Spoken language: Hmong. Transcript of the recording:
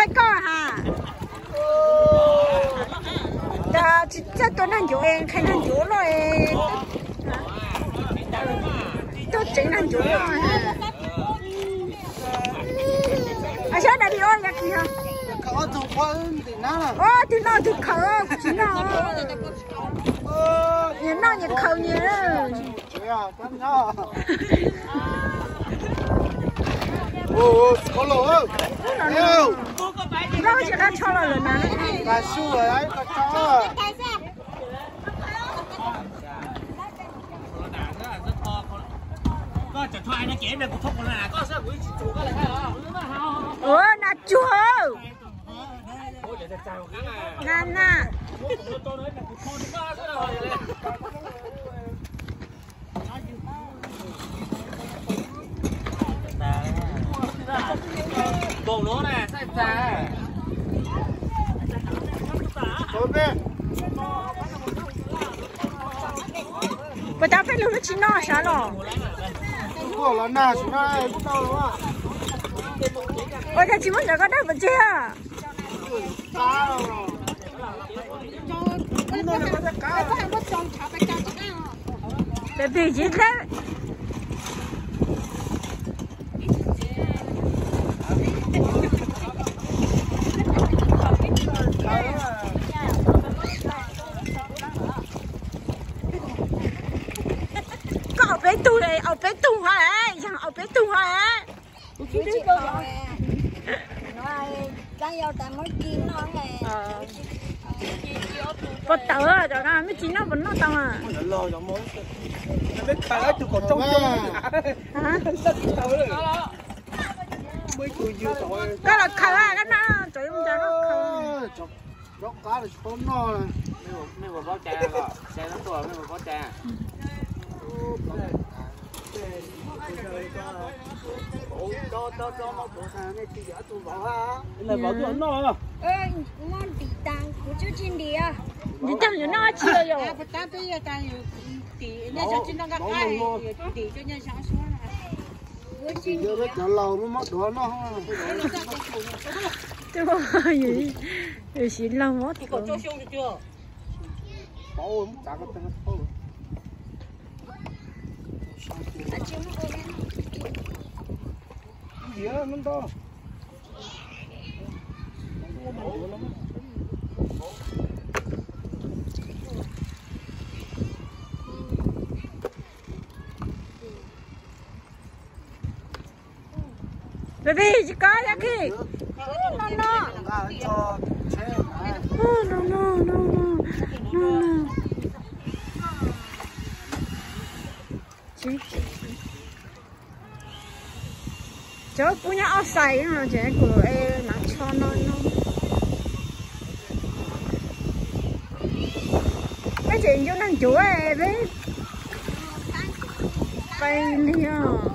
Koj ha, cas tsis txawj tua nag ncuav, qhia nag ncuav loj, tuaj tseev nag ncuav loj. Saib daim video yog kis, tus no tus khaws tsis noj. Nyias noj nyias khaws nyias. Loj tsis qab tsho los lawm na. Ua nas tsuag. Na na. Puas tau peb lug lub tsis noj sav los? Ua cas tsis muab ntawm koj dawb pov tseg? Pem pem tsis dawb. Koj au peb tug, au peb tug ha, yog au peb tug ha. Pov tawv cov no mej tsis noj puas noj tau a? Koj los khaws a, koj noj, cov yooj yim koj khaws. Ntim tag yuav noj dab tsi yom? Yus siv laug muab tuav. Peb peb tsis kov yog kis. No no no no no no. Cov kuv nyob outside no ces kuv mam tsho no no. Peb tseem ncu nag ncuav peb pais li os.